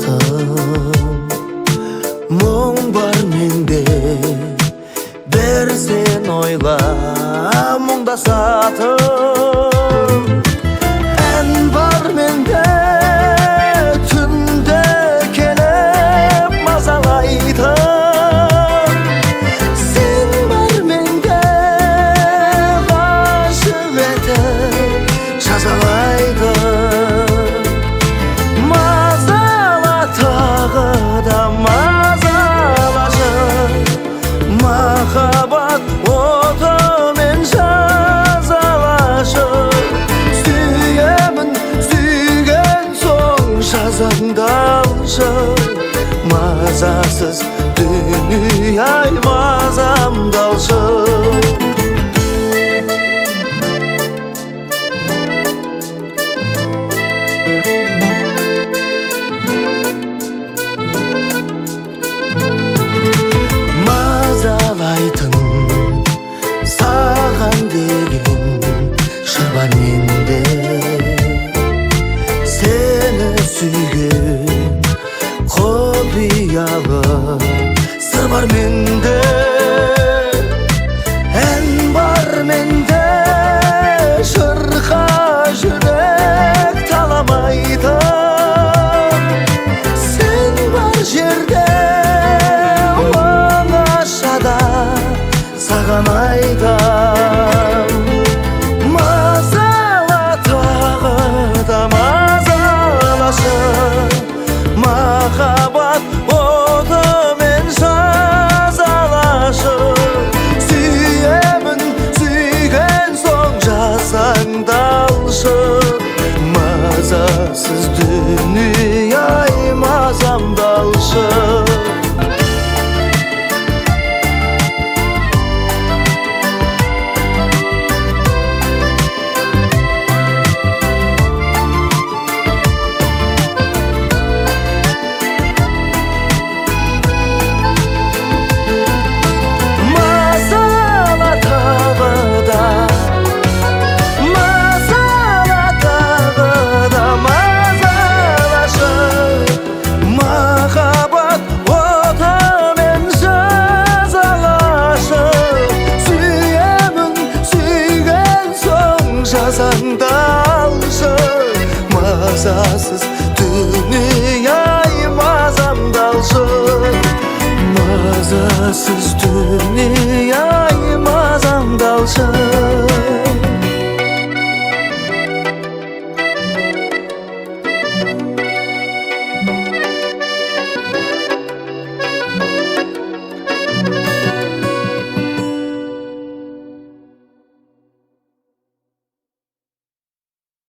Мазалайтын мұң бар менде, бір сен ойла мұңдасатын. Ән бар менде, түнде келіп мазалайтын. Сен бар менде, ғашық етіп жазалайтын. Мазала, тағы да мазалашы, махаббат отымен жазалашы. Сүйемін, сүйген соң жазаңды алшы. Мазасыз дүние ай, мазамды алшы. Мазалайтын саған деген жыр бар менде, сені сүйген құпиялы сыр бар менде. Ән бар менде, шырқа жүрек таламайтын. Сен бар жерде оңашада саған айтам. Мазала, тағы да мазалашы, махаббат отымен жазалашы. Сүйемін, сүйген соң жазаңды алшы. Мазасыз дүние ай, мазамды алшы. Мазала, тағы да мазала, тағы да мазалашы, махаббат отымен жазалашы. Сүйемін, сүйген соң жазаңды алшы. Мазасыз дүние ай, мазамды алшы. Мазасыз дүние